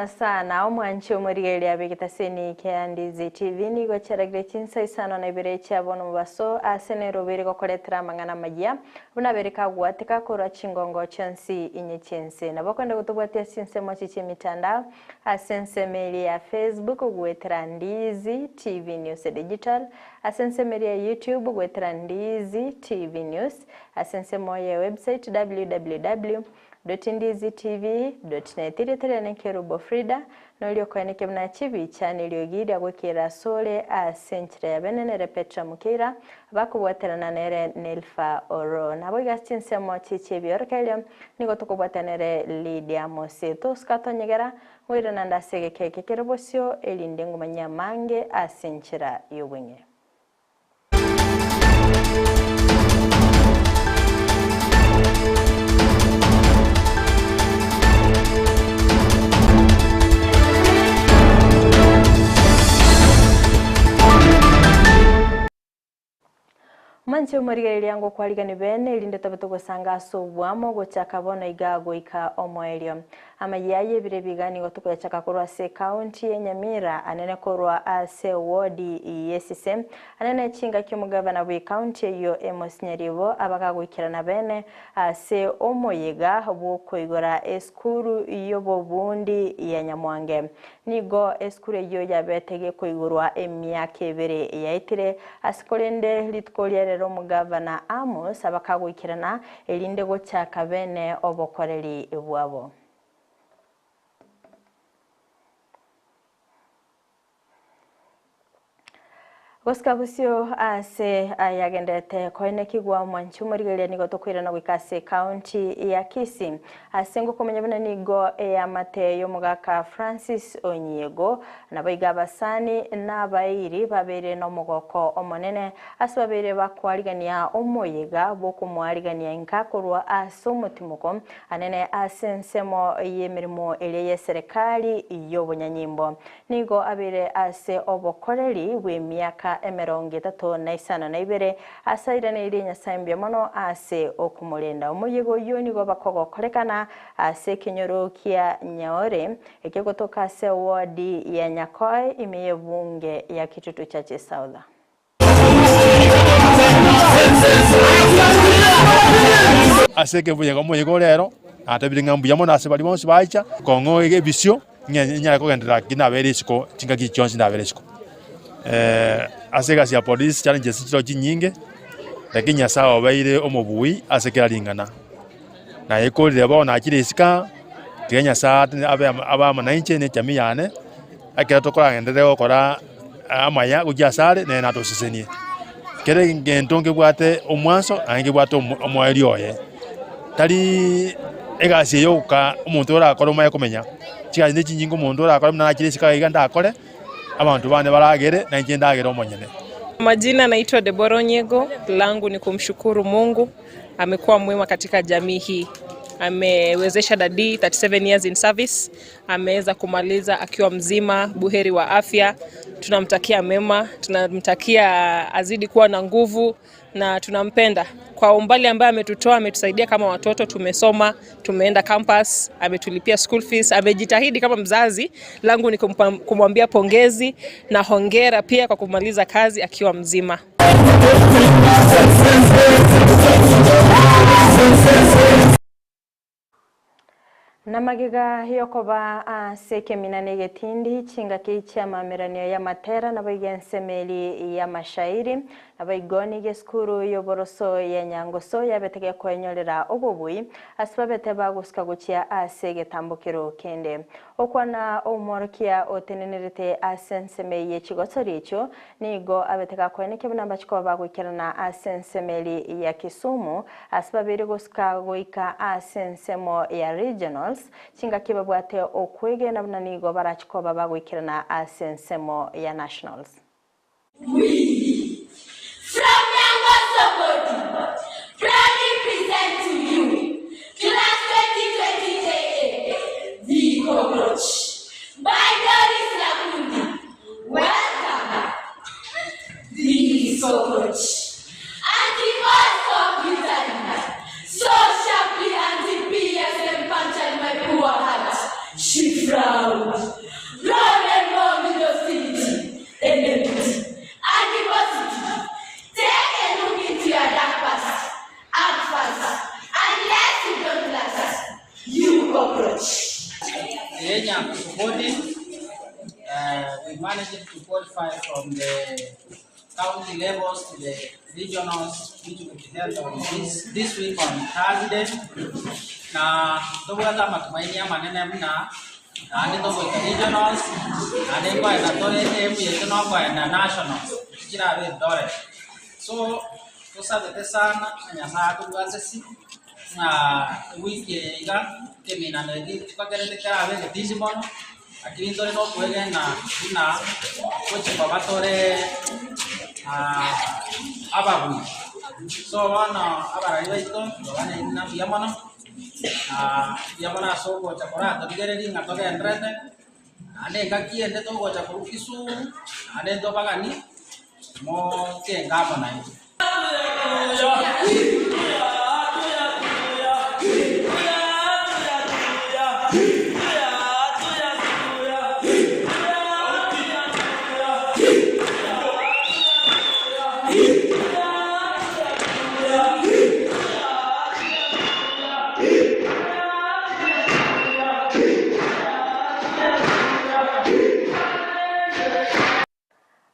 Mbuya sana omwanche omorigereria b'egetaseni kia Ndizi TV nigo chiaragire chinsa isano na ibere chia bono mobaso ase Nairobi ere gokoretera amang'ana amayia buna bere kagwateka korwa chingongo chionsi inye chi'ense. Nabo okoenda gotobwatia ase chinsemo echi chi'emitandao ase ensemo eria ya Facebook goetera Ndizi TV News Digital, ase ensemo eria ya YouTube goetera Ndizi TV News, ase ensemo ye website www. Ndizitv.net. Erieta riane Kerubo Frida, noria okoenekia buna chibicha neriogi ria goikerera asore ase enchera ya bene nere Petra Mukeira, bakobwaterana nere Nelfa Oro. Naboigo ase chinsemo chie chi'ebiorokererio nigo tokobwatana nere Lydia Mose. Tosuka tonyegera, ngoirana nde ase egeka eke kere bosio, erinde ngomanyie amange ase enchera y'obweng'e. Omanche omorigereria ngokwarigani bene, erinde tobe togosanga ase oboamo gochaka bono iga goika omoerio. Amayia aye ebiro ebiga nigo tokoyachaka korwa ase ekaunti ya Nyamira, anene korwa ase ewodi y'esise, anene chingaki omogavana bw'ekaunti eyio Amos Nyaribo abagagoikerana bene ase omoyega bw'okoigora esukuru y'obobundi ya Nyamwange. Nigo esukuru eyio yabete gekoigorwa emiaka ebere yaetire, ase korende rituko ria rero omogavana Amos abakagoikerana erinde gochaka bene obokoreri bwabo. Gosika bosio ase ayagenderete koenekigwa omwanchi omorigereria nigo tokoirana goika ase ekaunti ya Kisii ase ngokomanya buna nigo eamate y'omogaka Francis Onyiego naboigo abasani na abairi babeire nomogoko omonene ase babeire bakoarigania omoyega bw'okomoarigania inka korwa ase omotimoko anene ase ensemo y'emeremo eria y'eserekari y'obonyanyimbo. Nigo abeire ase obokoreri bw'emiaka emerongo etato na isano na ibere, ase airaneirie Nyasae mbuya mono ase okomorenda. Omoyega oyio nigo bakogokorekana ase ekenyoro kia Nyaore, ekegotoka ase ewodi ya Nyakoe ime y'ebunge ya Kitutu Chache South. Ase ekebuya omoyega ore ero, natebire ng'a mbuya mono ase baria bonsi baicha, kong'o ebisio, ng'a nyare kogenderera ki nabere isiko chingaki chionsi nabere isiko. Ase egasi ya polisi challenges nchireo chinyinge, lakini Nyasaye obeire omobui ase kera ring'ana. Naye korire bono nachire isiko aa, tiga Nyasaye abe abe amo nainche na echamii yane, ekero tokoragenderere gokora amaya gochia asare, nere natosesenie. Kera egento nkebwate omwanso naende nkebwate omoerio oye, tariiii egasi eye yoka omonto orakore omanye komenya, chigasi ne chinyinge omonto orakore buna nachire isiko iga ndakore, abanto bane baragere, na inche ndagere omonyene. Majina naitwa Deborah Onyego, langu ni kumshukuru Mungu, amekuwa mwema katika jamii hii. Amewezesha daddy 37 years in service, ameweza kumaliza akiwa mzima, buheri wa afya. Tunamtakia mema, tunamtakia azidi kuwa na nguvu na tunampenda kwa umbali ambaye ametutoa, ametusaidia kama watoto, tumesoma, tumeenda campus, ametulipia school fees, amejitahidi kama mzazi. Langu ni kumwambia pongezi na hongera pia kwa kumaliza kazi akiwa mzima. Namagega y'okoba ase ekemina na egetindi, chingaki chi'amameranio y'amatera naboigo ensemeri y'amashairi, naboigo nigo esukuru y'oboroso ya Nyangoso yabete gekoenyorera obobui ase babete bagosuka gochia ase egetambokero kende. Okwana omworokia otenenerete ase ensemo eye chigosori echio Nigo abete gakoenekia buna mbache koba bagoikerana ase ensemo eri ya Kisumu, ase babeire gosuka goika ase ensemo ya regionals, chingaki babwate okwegena buna nigo barache koba bagoikerana ase ensemo ya nationals. We, from Nyangoso Body, proudly present to you Class 2020 JA, The Cockroach, by Doris Lakundi. Welcome, the cockroach. Auntie was so bitterly, so sharply, Auntie pierced and punctured my poor heart. She frowned. Nyango we managed to qualify from the county levels to the regionals, which will be held on this week on Thursday. Na tobwata matumaini manene mna nandi togoika regionals nandi kwaenda tore emu yetu no kwaenda nationals kirabe dore. So tusabete sana Nyasaye atubwate na wiki iga kemina negi tukagerete kirabe getizi mono lakini tore no kwegena ina kochimba batore abagui. So bono abarari baito bane ina buya mono buya mono ase ogocha koratorigereria ng'a togenderete naende engaki ende togocha korwa Kisumu naende ntobagani mokenga amo naintwe.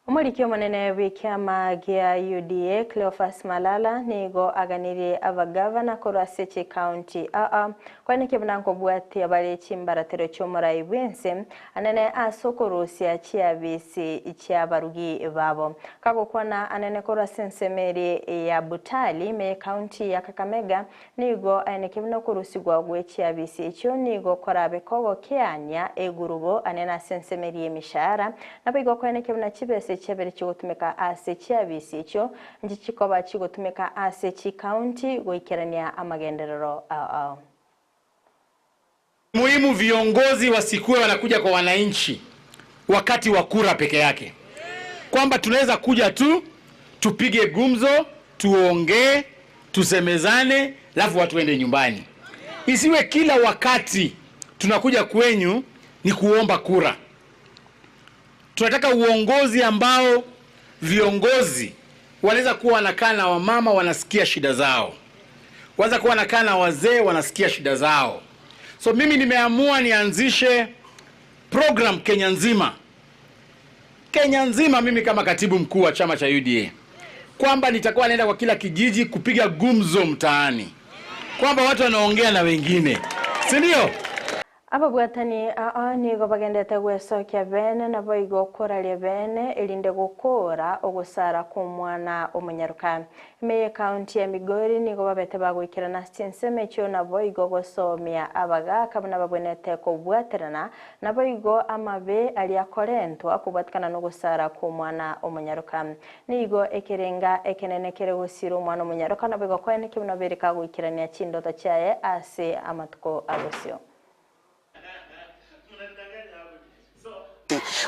Omoriki omonene bw'ekiama gia UDA Cleophas Malala nigo aganirie abagavana korwa ase chikaunti kwaneke buna nkobwatia bare chimbaratero chi'omorai bwense anene ase okorusia chiabisi chiabarugi babo kagokwana anene korwa ase ensemeri ya Butali me kaunti ya Kakamega nigo aneke buna okorusigwa gwe chiabisi echio nigo korabe kogokeania egurubo anene ase ensemeri y'emishahara nabo igo kwaneke buna chibese chebere chigotumeka ase chiabisi echo nchichikoba chigotumeka ase chikaunti goikerania amagenderero ao. Muhimu viongozi wasikuwe wanakuja kwa wananchi wakati wa kura peke yake, kwamba tunaweza kuja tu tupige gumzo, tuongee, tusemezane, alafu watu waende nyumbani. Isiwe kila wakati tunakuja kwenyu ni kuomba kura. Tunataka uongozi ambao viongozi wanaweza kuwa wanakaa na wamama wanasikia shida zao, wanaweza kuwa wanakaa na wazee wanasikia shida zao. So mimi nimeamua nianzishe program Kenya nzima. Kenya nzima, mimi kama katibu mkuu wa chama cha UDA, kwamba nitakuwa naenda kwa kila kijiji kupiga gumzo mtaani, kwamba watu wanaongea na wengine, si ndio? Ababwatani nigo bagendete gwecokia bene nabo igo koraria bene erinde gukora ogosara kw'omwana omonyaruka. Ime county ya Migori nigo babete bagwikirana chinsemo echio nabo igo gosomia abagaka buna babwenete kobwaterana nabo igo amabe aria akorentwa akobwatikana n'ogosara kw'omwana omonyaruka. Nigo ekerenga ekenene kere gosira omwana omonyaruka nabo igo koeneke buna bereka gwikirania chindoto chiaye ase amatuko agosio.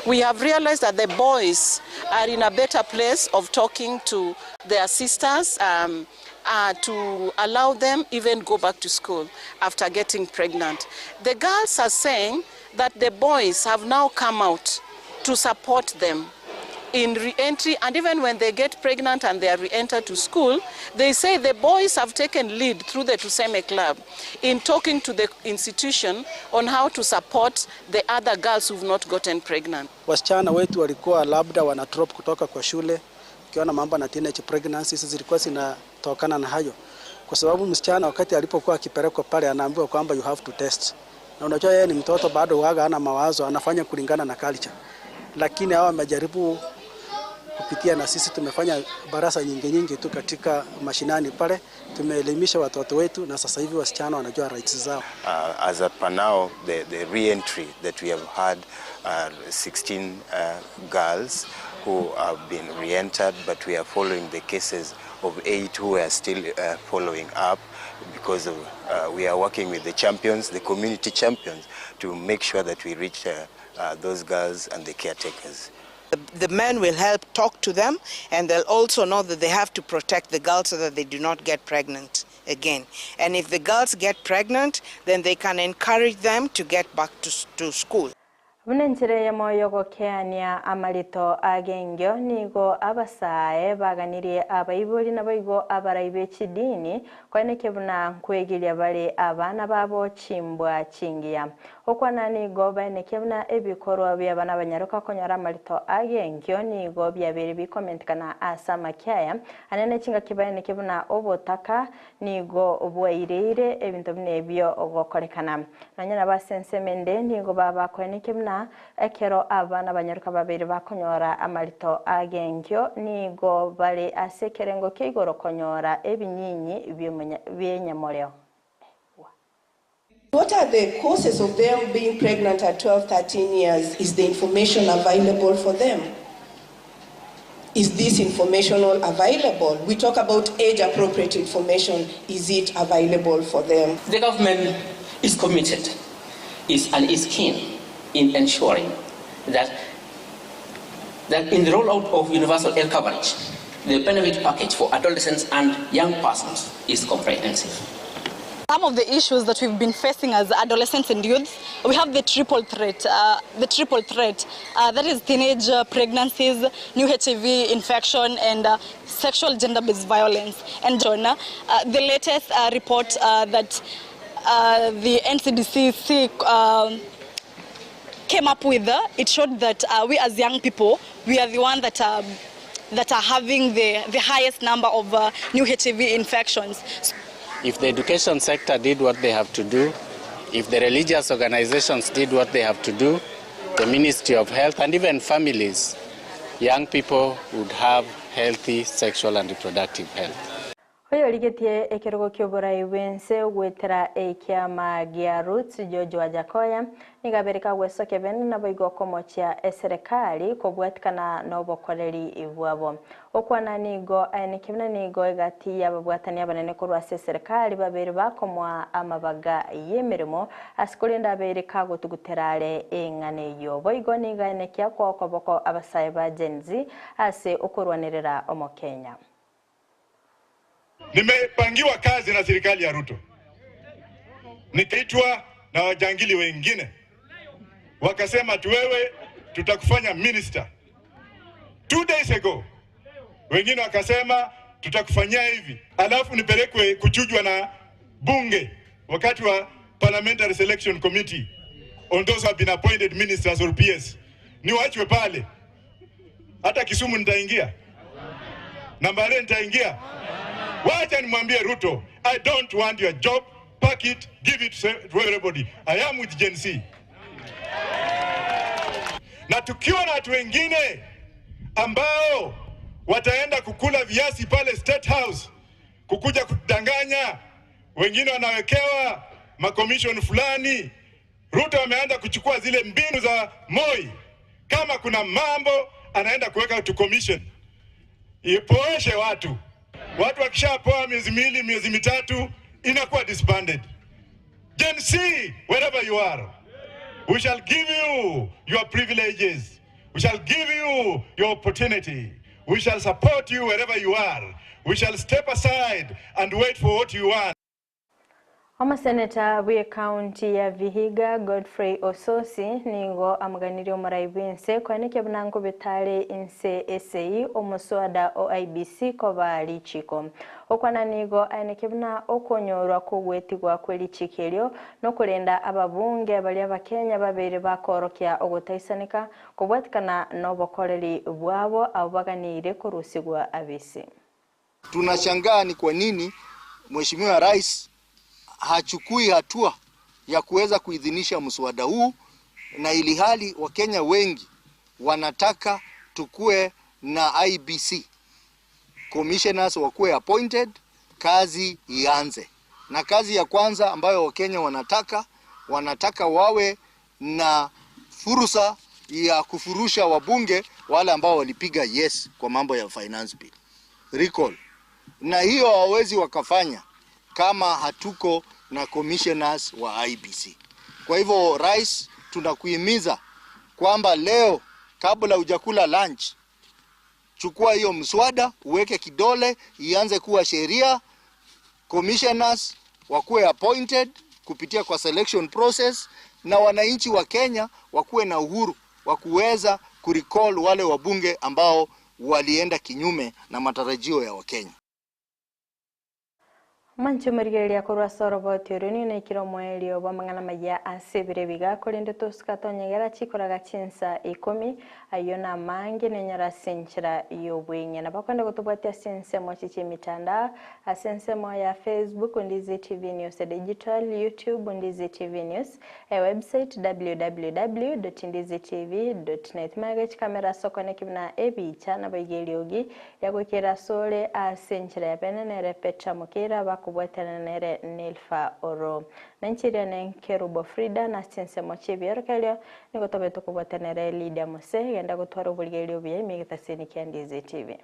We have realized that the boys are in a better place of talking to their sisters, to allow them even go back to school after getting pregnant. The girls are saying that the boys have now come out to support them in re-entry, and even when they get pregnant and they are re-entered to school, they say the boys have taken lead through the Tuseme Club in talking to the institution on how to support the other girls who've not gotten pregnant. Wasichana wetu walikuwa labda wana drop kutoka kwa shule, ukiona mambo na teenage pregnancies zilikuwa zinatokana na hayo, kwa sababu msichana wakati alipokuwa akipelekwa pale anaambiwa kwamba you have to test, na unajua yeye ni mtoto bado huaga hana mawazo, anafanya kulingana na culture. Lakini hawa wamejaribu kupitia na sisi tumefanya barasa nyingi nyingi tu katika mashinani pale, tumeelimisha watoto wetu na sasa hivi wasichana wanajua rights zao. As at now, the re-entry that we have had are 16 girls who have been re-entered, but we are following the cases of 8 who are still following up because of, we are working with the champions, the community champions, to make sure that we reach those girls and the caretakers. The men will help talk to them, and they'll also know that they have to protect the girls so that they do not get pregnant again. And if the girls get pregnant, then they can encourage them to get back to school. Bunenjire ya moyo gokeania amarito agengyo nigo abasae baganirie abaibori nabaigo abaraibe chidini kweneke buna nkwegiria bale abana babo chimbwa chingiya okwana nigo baeneke buna ebikorwa bya bana banyaruka konyora amarito agengyo nigo byabere bikomentekana asa makyaya anene chinga kibaeneke buna obotaka nigo obwairire ebintu binebyo ogokorekana nanyana basensemende nigo baba kweneke buna ekero abana banyaruka babiri bakonyora amarito agengyo nigo bali ase kerengo kigoro konyora ebinyinyi byenyamoreo. What are the causes of them being pregnant at 12, 13 years? Is the information available for them? Is this information all available? We talk about age-appropriate information. Is it available for them? The government is committed and is keen in ensuring that in the rollout of universal health coverage, the benefit package for adolescents and young persons is comprehensive. Some of the issues that we've been facing as adolescents and youths, we have the triple threat. That is teenage pregnancies, new HIV infection, and sexual gender-based violence. And Jonah, the latest report that the NCDC came up with, it showed that we as young people, we are the one that are having the highest number of new HIV infections. If the education sector did what they have to do, if the religious organizations did what they have to do, the Ministry of Health and even families, young people would have healthy sexual and reproductive health. Oyo ligetie ekerogo kyoborai wense gwetera ekiama gia Roots George Wajakoya nigabereka gwesoke bene nabo komochia eserikali kobwatikana nobokoreri ibwabo okwana nigo aenekebna nigo egati yababwatani abanene korwa ase serikali babere bakomwa amabaga yemirimo asikolenda abereka gotuguterare engane yo boigo niga enekia kwa koboko abasae ba Gen Z ase okorwanerera omokenya. Nimepangiwa kazi na serikali ya Ruto. Nikaitwa na wajangili wengine. Wakasema tu wewe tutakufanya minister. 2 days ago. Wengine wakasema tutakufanyia hivi. Alafu nipelekwe kuchujwa na bunge wakati wa Parliamentary Selection Committee on those who have been appointed ministers or PS. Niwaachwe pale. Hata Kisumu nitaingia. Nambale nitaingia. Wacha nimwambie Ruto, I don't want your job, pack it, give it to everybody. I am with Gen Z. Na tukiwa na watu wengine ambao wataenda kukula viazi pale State House, kukuja kudanganya, wengine wanawekewa makomishon fulani. Ruto ameanza kuchukua zile mbinu za Moi. Kama kuna mambo anaenda kuweka to commission. Ipoeshe watu. Watu wakishapoa miezi miwili, miezi mitatu, inakuwa disbanded. Gen Z, wherever you are, we shall give you your privileges. We shall give you your opportunity. We shall support you wherever you are. We shall step aside and wait for what you want. Omaseneta bwe county ya Vihiga Godfrey Ososi nigo amaganiri omurai bwense kwaneke bunango betale inse SAE omuswada OIBC koba lichiko okwana nigo aeneke buna okonyorwa kugwetigwa kwelichikelyo nokulenda ababunge abali abakenya babere bakorokia ogotaisanika kobwatikana nobokoreri bwabo abo baganire kurusigwa abisi. Tunashangaa ni kwa nini Mheshimiwa Rais hachukui hatua ya kuweza kuidhinisha mswada huu, na ilihali Wakenya wengi wanataka tukue na IBC commissioners wakuwe appointed, kazi ianze. Na kazi ya kwanza ambayo Wakenya wanataka wawe na fursa ya kufurusha wabunge wale ambao walipiga yes kwa mambo ya finance bill recall, na hiyo hawawezi wakafanya kama hatuko na commissioners wa IBC. Kwa hivyo Rais, tunakuhimiza kwamba leo kabla hujakula lunch, chukua hiyo mswada, uweke kidole, ianze kuwa sheria, commissioners wakuwe appointed, kupitia kwa selection process, na wananchi wa Kenya wakuwe na uhuru wa kuweza kurecall wale wabunge ambao walienda kinyume na matarajio ya Wakenya. Mancho murigeria korwa soroboti oroni na ikiro mwerio bwa mang'ana maya asebire biga korende tosikatonyegera chikoraga chinsa 10 ayo na mange nenyora senchera yobwenge na bakwenda gotobwatia sensemo chichi mitandao asensemo ya Facebook Ndizi TV News Digital, YouTube Ndizi TV News, website www.ndizitv.net. Magech kamera sokone kibna ebicha na baigeliogi yagokera sole asenchera yapene nere Petra Mukira bakubwatana nere Nilfa Oro nanchiria nenkerubo Frida na sensemo chibyorkelio niko tobeto kubwatanere Lydia Mose genda gutwara obuligelio bya imigetasini kia Ndizi TV.